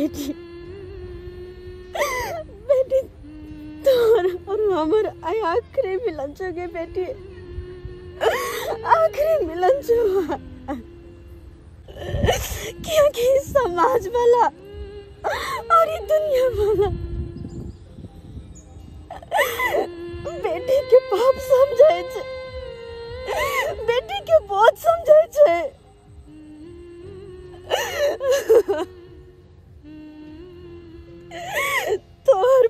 बेटी बेटी तोहर और हमर आई आखिरी मिलन छो गे बेटी, आखिरी मिलन छो। क्योंकि समाज वाला और ये दुनिया वाला बेटी के पाप समझे छे, बेटी के बोझ समझे छे। तोहर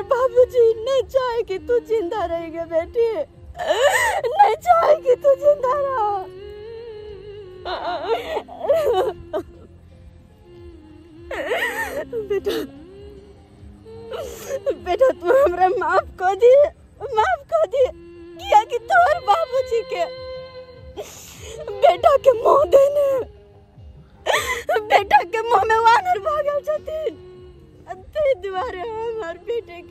बाबूजी नहीं चाहे कि तू जिंदा रहेगा बेटी, नहीं चाहे कि तू जिंदा रह। बेटा बेटा तू हमरा माफ कर दे, माफ कर दे। किया कि तोहर बाबूजी के बेटा के मुँह देने, बेटा के मुँह में वानर भागल छथिन। ताहि दुआरे हमर बेटे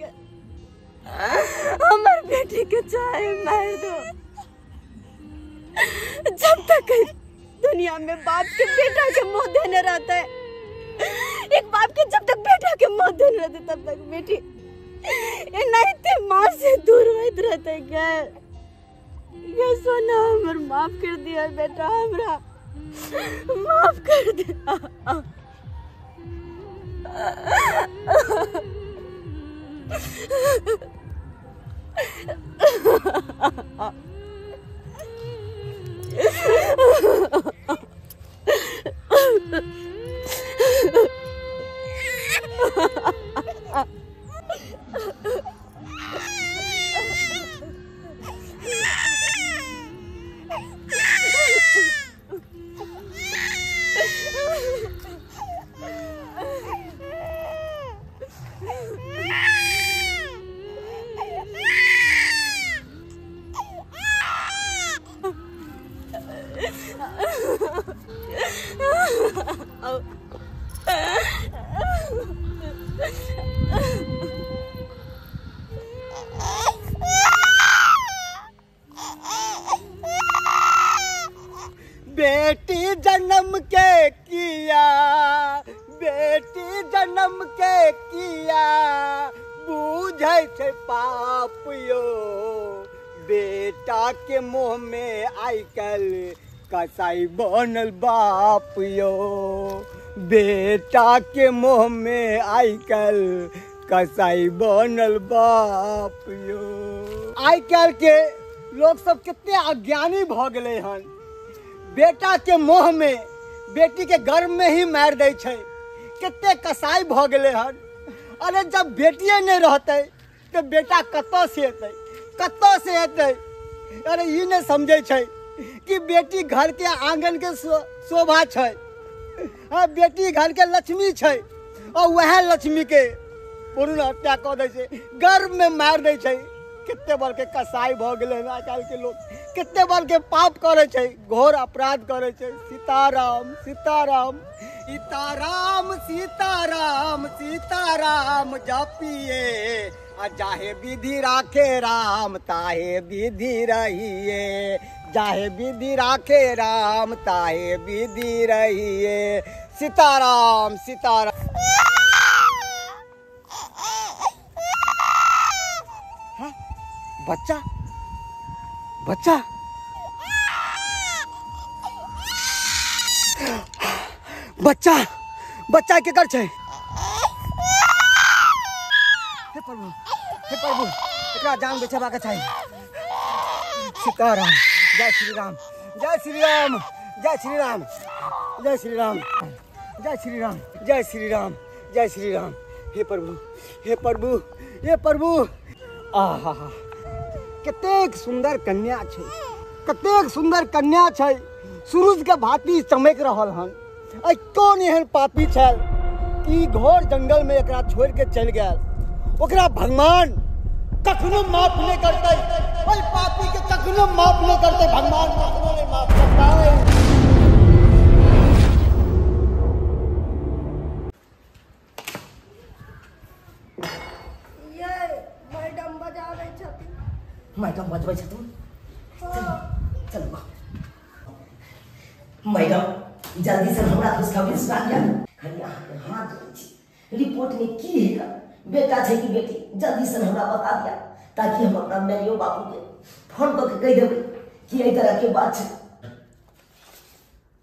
के चाहे मार दो। जब तक दुनिया में बाप के बेटा के मुँह देने रहता है, एक बाप के जब तक बेटा के मुँह देने रहते तब तक बेटी नहीं माँ से दूर होते रहते। गए ये सोना हमर माफ कर दिया बेटा, हमरा माफ कर दिया। बेटी जन्म के किया, बेटी जन्म के किया बूझै छै पाप यो। बेटा के मुँह में आइ काल्हि कसाई बनल बाप यो। बेटा के मुँह में आइ काल्हि कसाई बनल बाप यो। आइ काल्हि के लोग सब कते अज्ञानी भऽ गेलै हन। बेटा के मोह में बेटी के गर्भ में ही मार दै छै। कते कसाई भऽ गेलै हन। अरे जब बेटिए नहीं रहतै तो बेटा कतऽ से एतै, कतऽ से एतै। अरे ई नहीं समझै छै कि बेटी घर के आंगन के शोभा छै, बेटी घर के लक्ष्मी छै, और वह लक्ष्मी के भ्रूण हत्या कऽ दै छै, गर्भ में मार दै छै। कते बड़के कसाई भऽ गेलै हन आइ काल्हि के लोग, कते बड़के पाप करै छै, घोर अपराध करै छै। सीताराम सीताराम सीताराम सीताराम सीताराम जपिए, आ जाहे विधि राखे राम ताहे विधि रहिए, जाहे विधि राखे राम ताहे विधि रहिए। सीताराम सीताराम। हाँ बच्चा बच्चा बच्चा बच्चा के कर छै? हे प्रभु, हे प्रभु, एकरा जान बचेबाक चाही। सीताराम जय श्री राम जय श्री राम जय श्री राम जय श्री राम जय श्री राम जय श्री राम जय श्री राम। हे प्रभु, हे प्रभु, हे प्रभु। आहा, कतेक सुंदर कन्या छै, कतेक सुंदर कन्या छै। सूरज के भांति चमक रहल हन। आ कौन एहन पापी छल कि घोर जंगल में एकरा छोड़ के चलि गेल। ओकरा भगवान कखनो माफ नहीं करतै, ओहि पापी के कखनो माफ नहीं करतै, भगवान कखनो नहीं माफ करतै। ये मैडम बजाबै छथिन। मैडम बजबै छथिन? चलू मैडम, जल्दी से हमरा खुशखबरी सुना दिया। खाली अहाँके हाथ जोड़ै छी, रिपोर्ट में की है, बेटा छै कि बेटी, जल्दी से हमरा बता दिया ताकि हम अपना माइयो बाबू के फोन करके कह देबै कि एहि तरह के बात छै।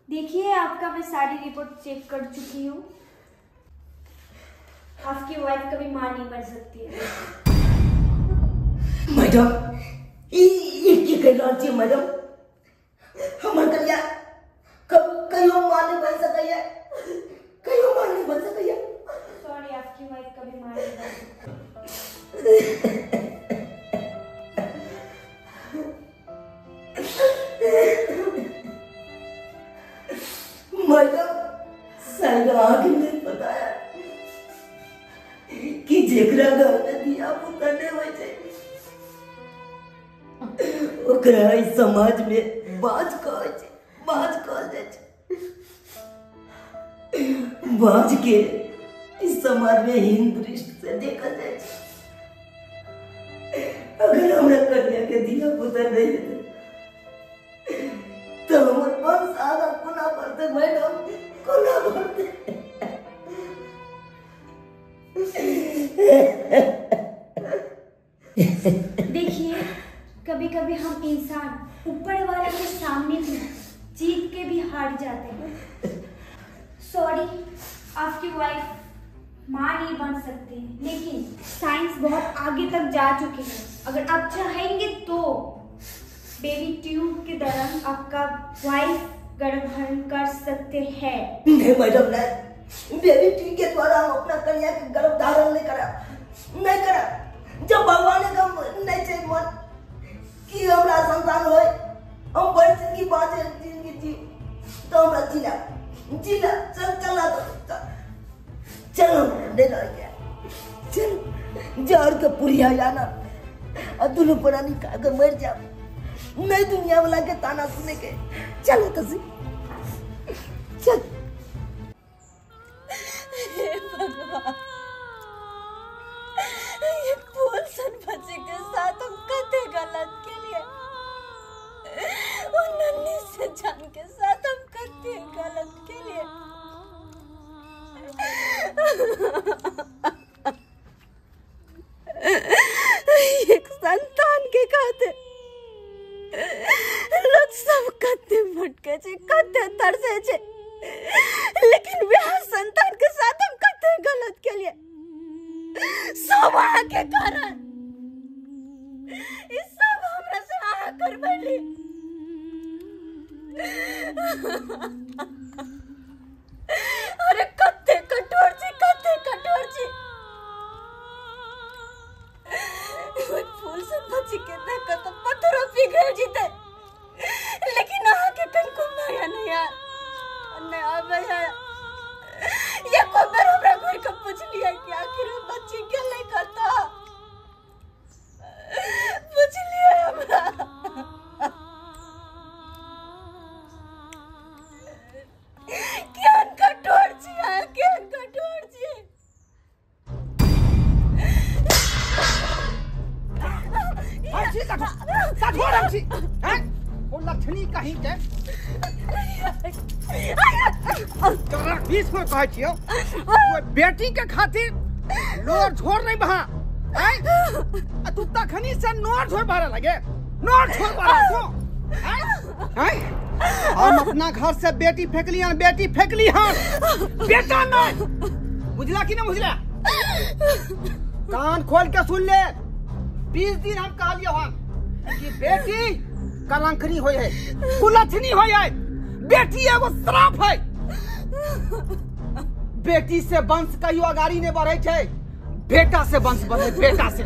देखिए आपका मैं सारी रिपोर्ट चेक कर चुकी हूँ, आपकी वाइफ कभी माँ नहीं बन सकती है। मैडम ई की कहि रहल छी मैडम, हमर कन्या कहियो माँ नहीं बन सकैया, कहियो माँ नहीं बन सकैया। सॉरी, आपकी वाइफ कभी माँ नहीं बन सकती। मैडम शायद अहाँके नहीं पता है कि जेकरा घर में धिया पुता नहीं होइ छै ओकरा इस समाज में बाज कहै छै, बाज कहल जाइ छै। बाज के इस समाज में हीन दृष्टि से देखल जाइ छै। अगर हमरा कन्या के धिया पुता नहीं हेतै तो हमर वंश आगा कोना बढ़तै मैडम, कोना बढ़तै। देखिए कभी कभी हम इंसान ऊपर वाले के सामने भी जीत के भी हार जाते हैं। सॉरी, आपकी वाइफ माँ नहीं बन सकती, लेकिन साइंस बहुत आगे तक जा चुकी है। अगर आप चाहेंगे तो बेबी ट्यूब के दौरान आपका वाइफ गर्भधारण कर सकते हैं। नहीं मैडम नहीं, बेबी ट्यूब के द्वारा हम अपना कन्या के गर्भ धारण नहीं करा, नहीं करा। जब भगवान का नहीं चाहिए मन कि हमरा संतान होए, हम बड़ी जिंदगी बाँचे जिंदगी जी, तो हमरा जिला जिला चल चला तो चलो नहीं रह गया, चलो जहर के पुरिया जाना और दोनों प्राणी खा के मर जाओ, नहीं दुनिया वाला के ताना सुने के। चलो तो चल। हे भगवान, ये फूल सन बच्चे के साथ हम कते गलत के लिए, वो नन्ही से जान के साथ हम कते गलत के लिए। एक संतान के खाते लोग सब कते भटके छे, कते तरसे छे, लेकिन वह संतान के साथ हम कते गलत के लिए, सब अहाँ के कारण ई सब हमरा से अहाँ करबैली। अरे कते कठोर छी, कते कठोर छी। फूल से बची के देख तो पत्थरों पिघल जीते, लेकिन अहाँ के कनको माया नहीं यार, नहीं आवे है। ये को बेर हमरा घुर के पूछलिए कि आखिर बच्ची गेलै कतऽ, पूछलिए हमरा। केहन कठोर छी अहाँ, केहन कठोर छी। ओ लक्षणी कहीं के तोरा 20 में कहै छियौ, ओ बेटी के खातिर नोर झोर नहीं बहा, हैं? आ तू तखनी से नोर झोर बहा लगे, नोर झोर बहा तू, हैं? हैं? हम अपना घर से बेटी फेंकली हन, बेटी फेंकली हन, बेटा नहीं, बुझला कि ना बुझला? कान खोल के सुन ले, 20 दिन हम कहलियो हन कि बेटी कलंकनी होय है, कुलक्षणी होय है, बेटी एगो श्राप है, बेटी से वंश कहियो अगाड़ी नहीं बढ़े छै, बेटा से वंश बढ़े, बेटा से।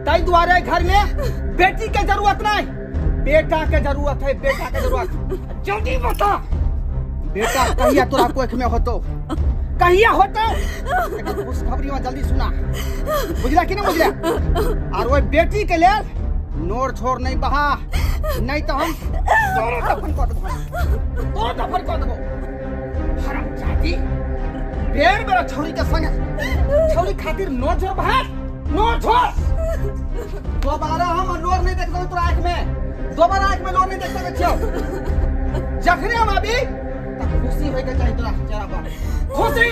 ताहि दुआरे घर में बेटी के जरूरत नहीं, बेटा के जरूरत है, बेटा के जरूरत। जल्दी बता बेटा कहिया तोरा कोख में होतो, कहिया होतो, खुशखबरी में जल्दी सुना, बुझला कि ना बुझला? और वही बेटी के लेल नोर छोर नहीं बहा, नहीं तो हम तोरो दफन कर देबो, तोरो दफन कर देबो। हरामजादी, बेर बेर छौरी के संग छौरी खातिर नोर छोर बहा, नोर छोर। दोबारा हम नोर नहीं देख सकते तोरा आँख में, दोबारा आँख में नोर नहीं देख सकै छियौ। जखने हम आबी त खुशी होय के चाही तोरा चेहरा पर, खुशी।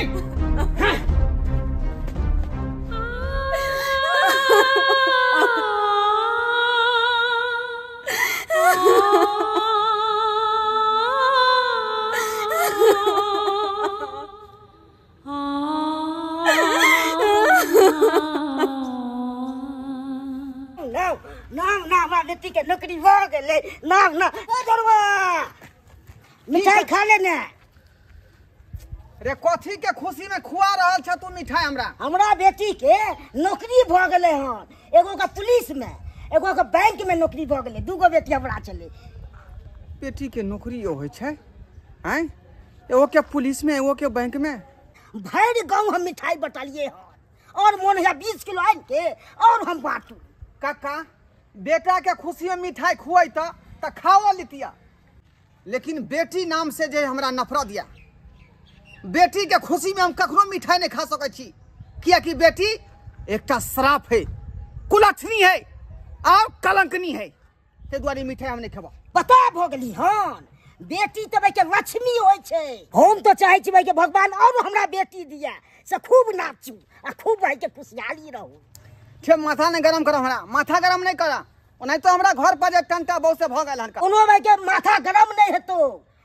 बेटी के नौकरी भ गेलै। ना ना मिठाई खा लेने रे। कथी के खुशी में खुआ रहल छ तू मिठाई हमरा? हमरा बेटी के नौकरी भ गेलै हन, एगो के पुलिस में, एगो के बैंक में नौकरी भ गेलै। दूगो बेटी हमरा छलै। बेटी के नौकरी होइ छै आँय? एगो के पुलिस में, एगो के बैंक में। भरि गाँव हम मिठाई बटलिए हन और मोन है 20 किलो आनि के और हम बाँटू। काका बेटा के खुशी में मिठाई खुआई त खाओ लितिया, लेकिन बेटी नाम से जे हमरा नफरत या। बेटी के खुशी में हम कखनो मिठाई नहीं खा सकै छी, कियाकि बेटी एकटा श्राप है, कुलक्षणी है और कलंकनी है। ताहि दुआरे मिठाई हम नहीं खेबा। पता भ गेली हन, बेटी तऽ भाई के लक्ष्मी होइ छै। हम तो चाहै छी भाई के भगवान और हमरा बेटी दिया से खूब नाचू आ खूब भाई के खुशहाली रहू। छे माथा नहीं गरम करो हमरा, माथा गरम नहीं करा, ओनाहि तो हमरा घर पर जे टंटा बहु से भ गेल हन। कोनो भाई के माथा गरम नहीं हेतो,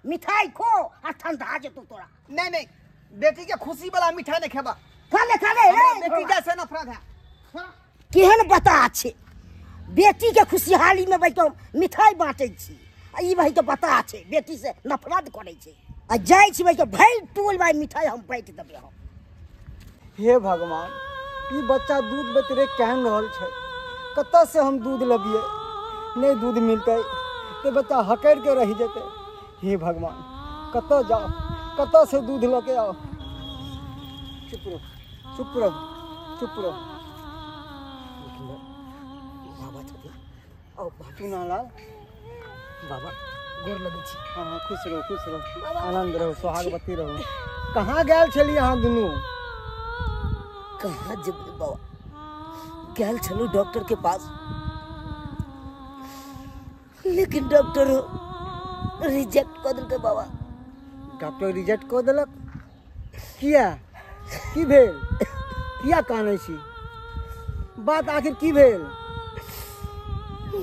मिठाई खो आ ठंडा जेतो तोरा। नहीं नहीं, बेटी के खुशी वाला मिठाई नहीं खेबा। खा ले खा ले, बेटी के से नफरत है। केहन बता छै, बेटी के खुशहाली में भाई के मिठाई बांटै छी आ ई भाई के बता छै बेटी से नफरत करै छै। आ जाइ छी भाई के भरि टोल भाई मिठाई हम बांटि देबै हम। हे भगवान, ई बच्चा दूध बेतरे कान रहल छै, कतऽ से हम दूध लबियै? नहीं दूध मिलतै तो बच्चा हकड़ के रहि जेतै। हे भगवान, कतऽ जाओ, कतऽ से दूध लऽ के आओ? चुप रहो, चुप रहो, चुप रहो। बाबा छथिन। आओ चुनालाल बाबा, गोर लगै छी। हाँ, खुश रहो, खुश रहो, आनंद रहो, सोहागवती रहो। कहाँ गेल छलियै अहाँ दुनू? कहाँ जेबै बाबा, गेल छलहुँ डॉक्टर के पास, लेकिन डॉक्टर रिजेक्ट कऽ देलकै बाबा। डॉक्टर रिजेक्ट कऽ देलक? किया, की भेल? किया कानै छी? बात आखिर की भेल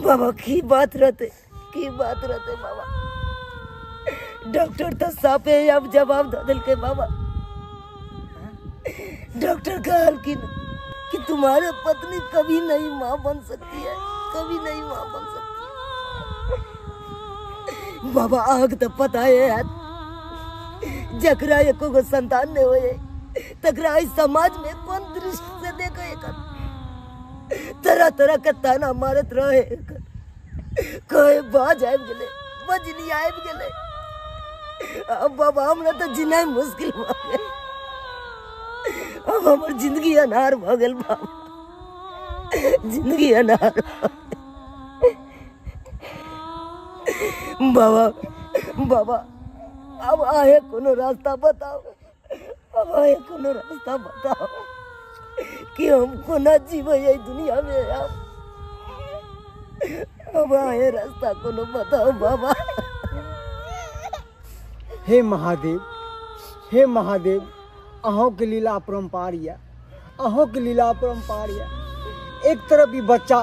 बाबा? की बात रहते, की बात रहते बाबा, डॉक्टर तो साफे अब जवाब दे देलकै बाबा। डॉक्टर कहलखिन कि तुम्हारे पत्नी कभी नहीं माँ बन सकती है, कभी नहीं माँ बन सकती है। बाबा आग तो पता है, जकरा एको गो संतान नहीं होए तकरा इस समाज में कौन दृष्टि से देखे? तरह तरह के ताना मारत रहे, कहे बाज आबि गेलै, बजनी आबि गेलै। अब बाबा हमरा तो जीनाइ मुश्किल भऽ गेल, अब हमर जिंदगी अनार भऽ गेल बाबा, जिंदगी अनार बाबा। बाबा अब आहे कोनो रास्ता बताओ, अब आहे कोनो रास्ता बताओ कि हम कोना जीवे एहि दुनिया में। अब आहे रास्ता कोनो बताओ बाबा। हे महादेव, हे महादेव, अहों के लीला अपरम्पार यऽ, अहों के लीला अपरम्पार यऽ। एक तरफ ई बच्चा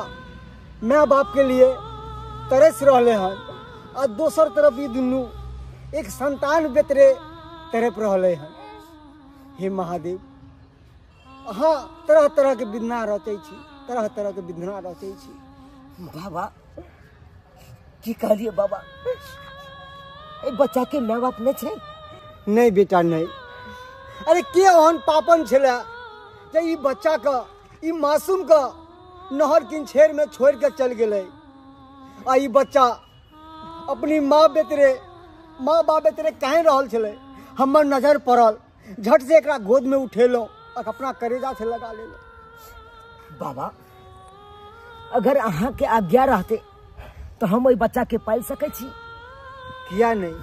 माय बाप के लिए तरस रहले हन आ दोसर तरफ ई दुनू एक संतान बेतरे तड़प रहले हन। हे महादेव, अहाँ तरह तरह के विधना रचै छी, तरह तरह के विधना रचै छी। बाबा की कहलिए बाबा, ए बच्चा के माय बाप नहीं छै? नहीं बेटा नहीं। अरे के ओहन पापन छलै जे ई बच्चा के, ई मासूम के नहर किनछेर में छोड़ के चल गेलै आ ई बच्चा अपनी माँ बेतरे, माँ बाप बेतरे काहे रहल छलै। हमर नजर पड़ल, झट से एकरा गोद में उठेलहुँ और अपना करेजा से लगा लेलहुँ। बाबा अगर अहाँ के आज्ञा रहते तो हम ओहि बच्चा के पालि सकै छी? किया नहीं,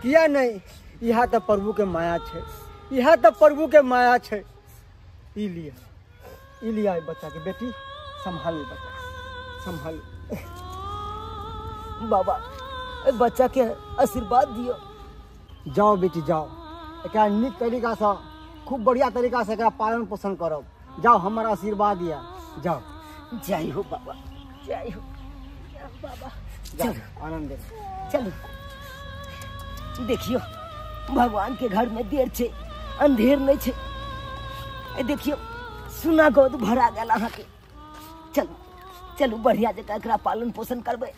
किया नहीं, इएह तऽ प्रभु के माया छै, इएह तऽ प्रभु के माया छै। ई लिअ, ई लिअ एहि बच्चा के, बेटी सम्हालू, बच्चा सम्हालू। बाबा बच्चा के आशीर्वाद दियो। जाओ बेटी जाओ, एकरा नीक तरीका से खूब बढ़िया तरीका से एकरा पालन पोषण करब। जाओ हमर आशीर्वाद दिया, जाओ। जय हो बाबा, जय हो बाबा। चलो आनंद चलो। देखियो भगवान के घर में देर छे, अंधेर नहीं छे। देखियो सुना गोद भरा गेल अहाँ के। चलू चलू बढ़िया जगह एकरा पालन पोषण करबै।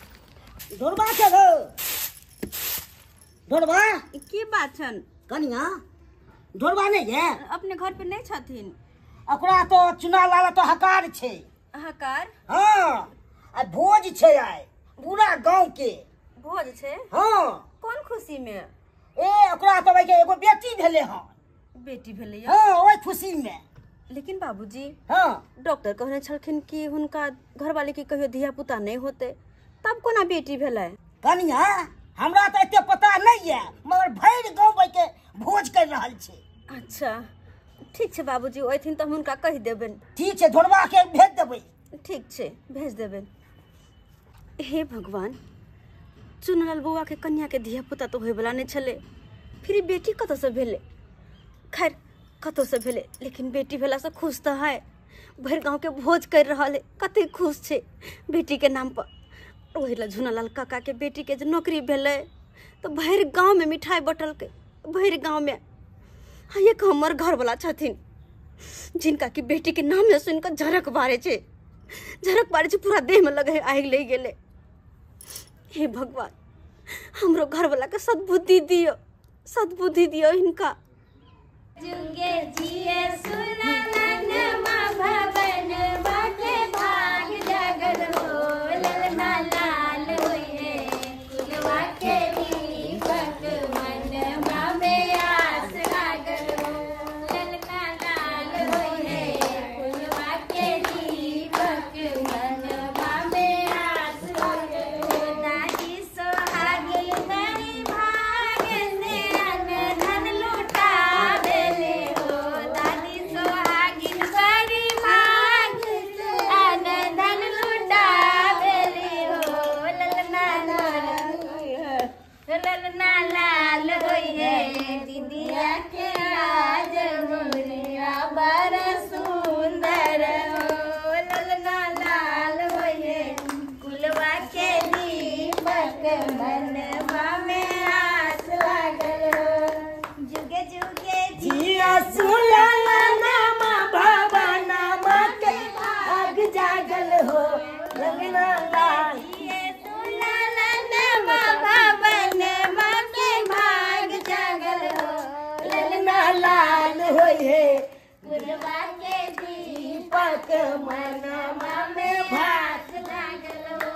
ढोरबा के गो ढोरबा की बात छन कनिया? ढोरबा नहीं है अपने घर पे नहीं छथिन। ओकरा तो चुना लाला तो हकार छे। हकार? हाँ, आ भोज छे आय पूरा गांव के भोज छे। हाँ। कौन खुशी में? ए ओकरा तो भाई एगो बेटी भेले। हाँ बेटी भेले। हाँ ओहि खुशी में। लेकिन बाबूजी, हाँ डॉक्टर कहने छलखिन कि हुनका घरवाली के कहियो धिया पुता नहीं होते, तब कोना बेटी भेलै? कनिया हमरा तो एते पता नहीं है, मगर भरि गांव के भोज कर रहल छे। अच्छा ठीक छे बाबूजी, अथिन तो हुनका कहि देबनि। ठीक छे, ढोरबा के भेज देबै। ठीक छे भेज देबनि। हे भगवान, चुनलाल बौआ के कन्या के धिया पुता तो होय वाला नहीं छलै, फिर बेटी कतऽ से भेलै? खैर कतौ से भेलै, लेकिन बेटी भेला से खुश तो है। भरि गाँव के भोज कर रहल है, कते खुश छे बेटी के नाम पर। ओहि ला झुनालाल काका के बेटी के जे नौकरी भेलै तो भरि गाँव में मिठाई बटलकै, भरि गाँव में। हाँ एक हमर घरवाला छथिन जिनका कि बेटी के नाम सुनि कऽ झरक बारै छै, झरक बारै छै, पूरा देह में लगे आगि लागि गेलै। हे भगवान, हमरो घरवाला के सद्बुद्धि दियौ, सद्बुद्धि दियौ हिनका। जुगे जिए सुनलन मां भवन बाके भाग जागल हो, ललना लाल होइए कुलवा के दीपक मन मामे आस लागल हो, ललना लाल होइए कुलवा के दीपक मन मामे आस लागल हो। दादी सोहागिन बड़ी भाग से अन धन लुटावेले हो, दादी सोहागिन बड़ी भाग से अन धन लुटावेले हो, ललना लाल ललना लाल होइए दीदिया के आज मोरिया बड़ सुंदर हो, ललना लाल होइए कुलवा के दीपक मनवा में आस लागल हो। जुगे जुगे जिया सुनला नामा भवन के भाग जागल हो, ललना लाल जिए सुनला नामा भवन के भाग जागल हो, ललना लाल होइए कुलवा के दीपक मनवा में भाग लागल हो,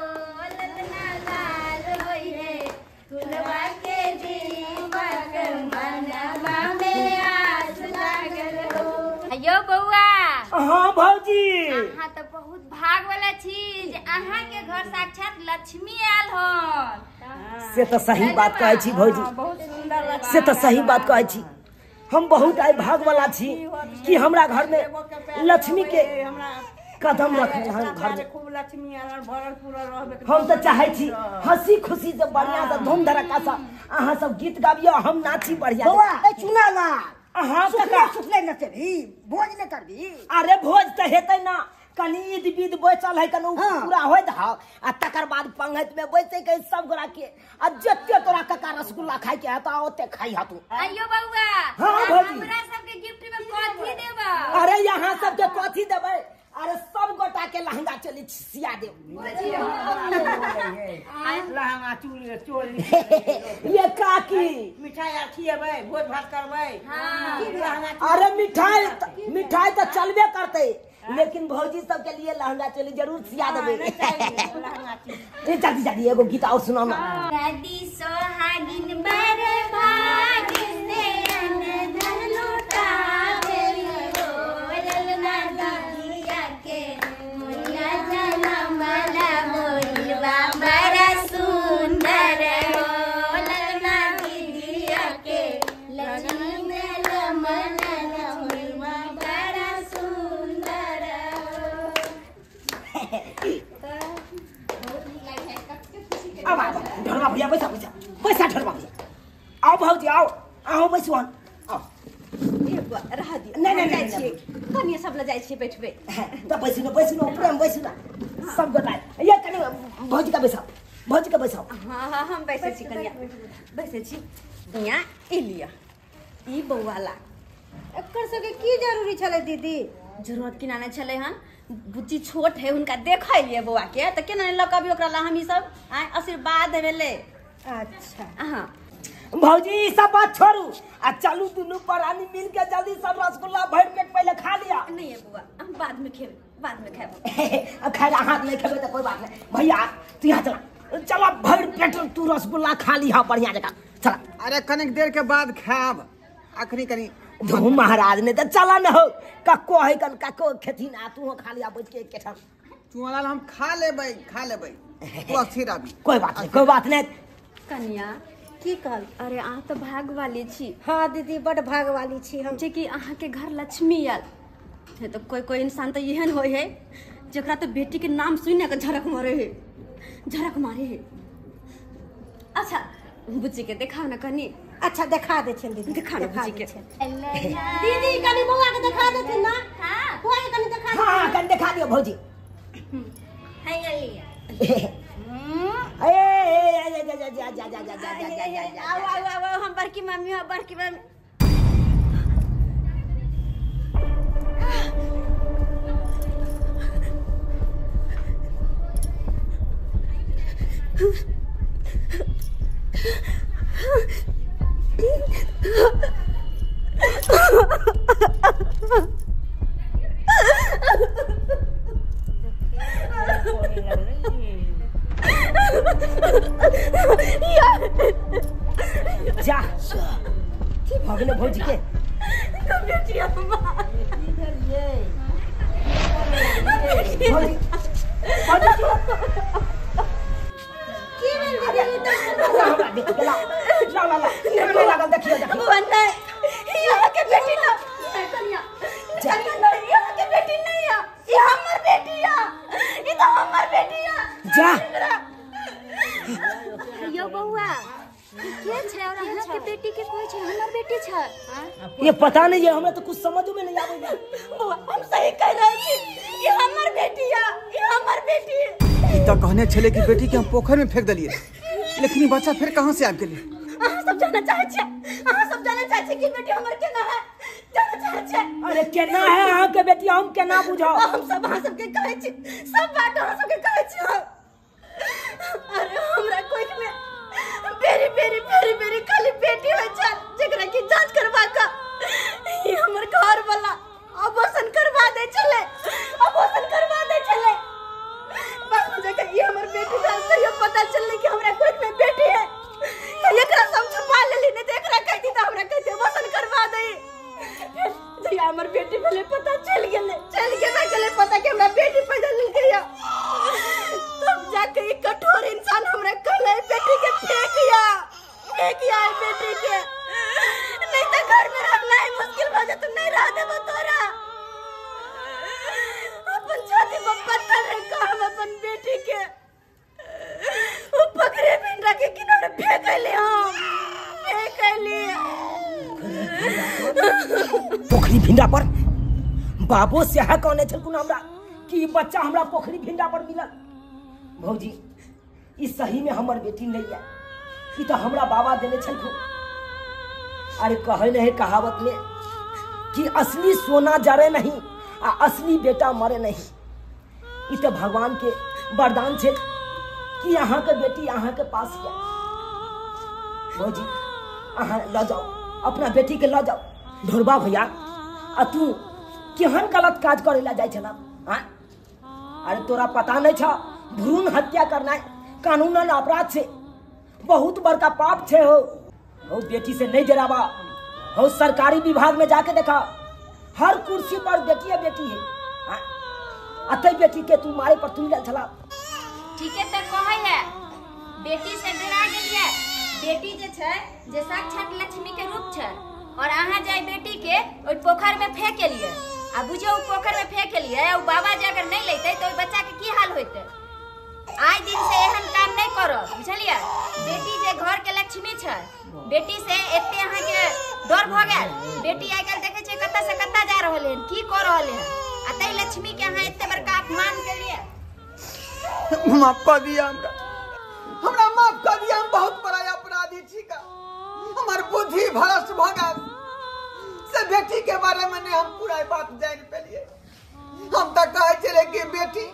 ललना लाल होइए कुलवा के दीपक मनवा में आस लागल हो। अयो बौआ। हाँ भौजी, अहाँ तो बहुत भाग वाला छी जे अहाँ के घर साक्षात लक्ष्मी आयल हन। से तो सही बात कहै छी भौजी, बहुत सुंदर। से तो सही बात कहै छी। हम बहुत आइ भाग वाला छी कि हमरा घर में लक्ष्मी के कदम रखल हन घर में। खूब लक्ष्मी आयल भरल पूरल रहबे। हम तो चाहे छी हंसी खुशी से बढ़िया से धूम धड़ाका से अहाँ सब गीत गाबियो, हम नाची बढ़िया। बौआ ए चुना लाल, अहाँ सुखले सुखले नचबी, भोज ने करबी? अरे भोज तो हेतै ना, कनी ईद बीद बैसल है, कनी पूरा होय दहक आ तकर बाद पंगत में बैसै के सब गोरा के, आ जते तोरा काका रसगुल्ला खाइ के हेतौ ओते खाइ हतू। अयो बौआ। हाँ भौजी, हमरा सबके गिफ्ट में कथी देबा? अरे यहाँ सबके कथी देबै? अरे सब गोटा के लहंगा चोली सिया देब। लहंगा चोली चोली ये काकी मिठाई आर खिएबै, भोज भात करबै। अरे मिठाई मिठाई तो चलबे करतै, लेकिन भौजी सबके लिए लहंगा चोली जरूर सिया देबै। जल्दी जल्दी एगो गीत और सुनाओ ना। दादी सोहागिन बड़ भाग से अन धन लुटावेली हो, ललना दीदिया के मोरिया जनमला मोरिया बड़ा सुंदर हो, ललना दीदिया के लक्ष्मी जनमला मोरिया बड़ा सुंदर हो। अब आओ ढोरबा भैया, पैसा पैसा पैसा ढोरबा भैया, आओ भौजी आओ। अहूँ बैसू हन। आउ रह दियौ। नहि नहि जाइ नहि छियै कनिये सब लऽ जाइ छियै बैठबै। तऽ बैसू ने, बैसू ने, प्रेम बैसू ने सब गोटा। ये कनि भौजी के बैसाउ, भौजी के बैसाउ। हाँ हाँ हम बैसै छी कनिया, बैसै छी। कनिया ई लिअ, ई बौआ ला। एकर सबके की जरूरी छलै दीदी? जरूरत की नहि छलै हन, बुच्ची छोट है, हुनका देखै लिए बौआ के, तऽ केना नहि लऽ कऽ अबियौ ओकरा ला हम ई सब आँय आशीर्वाद देबै ले। अच्छा हाँ भौजी ई सब बात छोड़ू आ चलू दुनू प्राणी मिल के जल्दी सब रसगुल्ला भरि पेट पहिले खा लिया। नहीं है बौआ, हम बाद में खेबै, बाद में खेबै। अब खाए हाथ नहीं खेबै तऽ कोई बात नहीं। भैया तू यहाँ चला, चला भरि पेट तू रसगुल्ला खा लिहा बढ़िया जगह, चला। अरे कनिक देर के बाद खायब, अखनी कनी धू महाराज ने तऽ चला न हो, कक्को है कन कक्को खेथिन आ तू खा लिया बैठ के एके ठाम। चुआलाल हम खा लेबै, खा लेबै, तू अस्थिर आबी। कोई बात नहीं, कोई बात नहीं। कनिया की कहल? अरे अहाँ तऽ भागवाली छी। हाँ दीदी बड भागवाली छी हम। जे कि अहाँके घर लक्ष्मी आयल है, तऽ कोई कोई इंसान तऽ एहन होइ है जकरा तऽ बेटी के नाम सुनि के झरक मारे है, झरक मारे है। अच्छा बुच्ची के देखाउ ने कनी। अच्छा देखा दै छियनि दीदी, देखा ने बुच्ची के। दीदी कनी बौआ के देखा देथिन ना। हाँ बौआ के कनी देखा। हाँ कनी देखा दियौ भौजी। है लिया। ए ए जा जा जा जा जा जा जा जा जा। आओ आओ आओ, हम बड़की मम्मी हो, बड़की मम्मी। जा की भऽ गेलै भौजी के? जा यो बौआ के छै और अहाँ के बेटी के कोई छै? हमर बेटी छै। ये पता नहीं है, हमरा तो कुछ समझ में नहीं आवे। बौआ हम सही कह रहल छी, ये हमर बेटी है, ये हमर बेटी है। ई त कहने छले कि बेटी के हम पोखर में फेंक देलिए, लेकिन ई बच्चा फिर कहां से आबि गेलै? अहाँ सब जाना चाहे छी, अहाँ सब जाना चाहे छी कि बेटी हमर केना है? जाना चाहे छी? अरे केना है अहाँ के बेटी, हम केना बुझाउ? हम सब अहाँ सबके कहै छी, सब बात अहाँ सबके कहै छी हम। अरे हमरा कोख में बेरी बेरी बेरी बेरी खाली बेटी होइ छै, जेकरा की जांच करवा के ई हमर घर वाला अबॉर्शन करवा दै छलै, अबॉर्शन करवा दै छलै। बाद में जाके ई हमर बेटी भेल तैयो पता चललै कि हमरा कोख में बेटी है, तो एकरा सब छुपा लेली, नहीं तो एकरा कहती तऽ हमरा कहती अबॉर्शन करवा दै। फिर जहिया हमर बेटी भेलै पता चलि गेलै, चलि गेबै गेलै पता कि हमरा बेटी पैदा लेलकै, तब जाके ई कठोर इंसान हमरा कहलै बेटी के फेंकिया, फेंकिया बेटी के, नहीं तो घर में रहना ही मुश्किल भऽ जेतौ, नहीं रह देबो तोरा। अपन छाती पर पत्थर रख के हम अपन बेटी के वो पकड़े पिंडरा के किनारे फेंकले, हम फेंकले पोखरी भिंडा पर। बाबो सेहा कहने छलखुन हमरा कि बच्चा हमरा पोखरी भिंडा पर मिलल। भौजी ई सही में हमर बेटी नहीं है, ई तो हमरा बाबा देने छलखुन। अरे कहे नहीं कहावत में कि असली सोना जरे नहीं आ असली बेटा मरे नहीं। ई तो भगवान के वरदान छे कि अहाँ के बेटी अहाँ के पास है। भौजी अहाँ ल जाओ, अपना बेटी के ल जाओ। ढोरबा भैया आ तू केहन गलत काज करे ला जाइ छला? हाँ अरे तोरा पता नहीं छ भ्रूण हत्या करना कानूनन अपराध छे, बहुत बड़का पाप छे। हो बेटी से नहीं जराबा हो, सरकारी विभाग में जाके देखा हर कुर्सी पर बेटी है, बेटी है। अतः बेटी के तू मारे पर तुल छला। ठीक है त कहै है बेटी से डरा गेलियै। बेटी जे छै जे साक्षात लक्ष्मी के रूप छै, और अहाँ जाय बेटी के ओहि पोखर में फेंक एलियै, आ बुझियौ ओ पोखर में फेंक एलियै, ओ बाबा जे अगर नहीं लेतै तऽ ओहि बच्चा के की हाल होइतै। आइ दिन से एहन काम नहीं करब, बुझलियै। बेटी जे घर के लक्ष्मी छै, बेटी से एते अहाँ के डर भ गेल। बेटी आइ काल्हि देखै छियै कतऽ से कतऽ जा रहल हन, की कऽ रहल हन, आ तै लक्ष्मी के अहाँ एते बड़का अपमान केलियै। माफ कऽ दिया हमरा, हमरा माफ कऽ दिया, हम बहुत बड़ा अपराधी छी का, हमर बुद्धि भ्रष्ट भ गेल से बेटी के बारे में नहीं हम पूरा बात जान पेलिए। हम तो कहे छलियै कि बेटी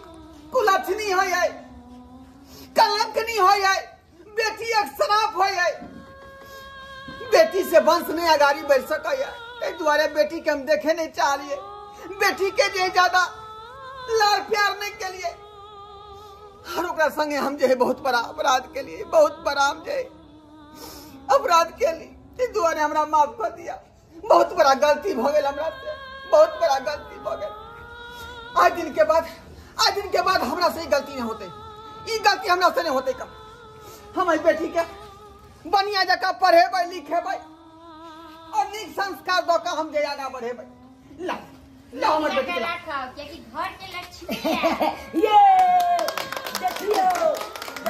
कुलक्षणी हो जाए, कलंकनी हो जाए, बेटी एक श्राप हो जाए, बेटी से वंश नहीं अगाड़ी बढ़ सके, एहि दुआरे बेटी के हम देखे नहीं चाहलिए, बेटी के जे ज्यादा लाल प्यार नहीं के लिए हर ओकरा संगे हम जे बहुत बड़ा अपराध के लिए, बहुत बड़ा हम जे अपराध के लिए, दुआरे हमरा माफ कर दिया। बहुत बड़ा गलती भ गेल हमरा से, बहुत बड़ा गलती भ गेल। आज दिन के बाद, आज दिन के बाद हमरा से ई गलती नहीं होते, ई गलती हमरा से नहीं होते। कम हम बेटी के बढ़िया जगह पढ़ेबै लिखेबै और नीक संस्कार दऽ के हम जे आगा बढ़ेबै। ला ला हमर बेटी के राखब, कियाकि घर के लक्ष्मी है। ये देखियो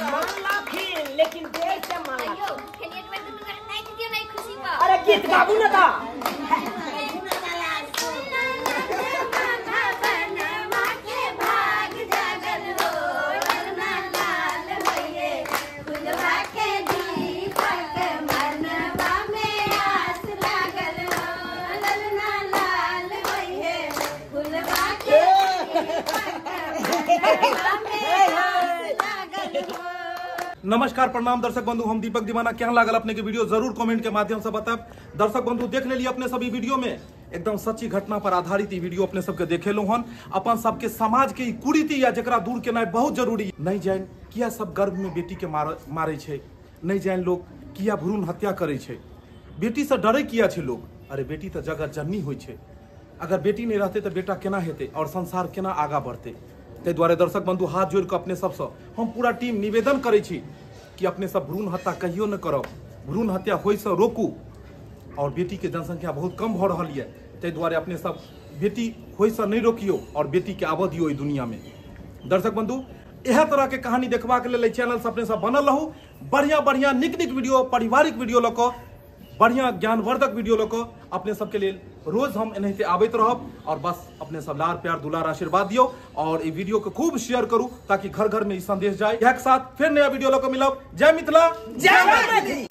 मानलखिन लेकिन देर से मानलखिन। अयो फेर एक बेर दुनू गोटे नाचि दियौ ने खुशी पर। अरे गीत गाबू ना ता। नमस्कार प्रणाम दर्शक बंधु, हम दीपक दीवाना। केहन लागल अपने के वीडियो जरूर कमेंट के माध्यम से बताब। दर्शक बंधु देख लेलिए अपने सब वीडियो में एकदम सच्ची घटना पर आधारित वीडियो अपने सबके देखेलहुँ हन। अपन सबके समाज के कुरीति या जकरा दूर केनाइ बहुत जरूरी। नहीं जान किया सब गर्भ में बेटी के मारे छै, नहीं जान लोग किया भ्रूण हत्या करे छै, बेटी से डरे किया छै लोग। अरे बेटी तो जगत जननी होइ छै, अगर बेटी नहीं रहते तो बेटा केना हेतै और संसार केना आगा बढ़तै। ताहि दुआरे दर्शक बंधु हाथ जोड़ के अपने सबसँ हम पूरा टीम निवेदन करै छी कि अपने सब भ्रूण हत्या कहियो न करब, भ्रूण हत्या होइसँ रोकू। और बेटी के जनसंख्या बहुत कम भऽ रहल यऽ, ताहि दुआरे अपने सब बेटी होइसँ नहि रोकियौ और बेटी के आबऽ दियौ एहि दुनिया में। दर्शक बंधु इएह तरह के कहानी देखबाक लेल एहि चैनल से अपने सब बनल रहू। बढ़िया बढ़िया नीक नीक वीडियो, पारिवारिक वीडियो लऽ कऽ, बढ़िया ज्ञानवर्धक वीडियो लऽ कऽ अपने सबके लेल रोज हम एनाहिते आबैत रहब। और बस अपने सब लार प्यार दुलार आशीर्वाद दियौ और ई वीडियो के खूब शेयर करू ताकि घर घर में ई संदेश जाए। इएह के साथ फिर नया वीडियो लऽ कऽ मिलब। जय मिथिला, जय मैथिली।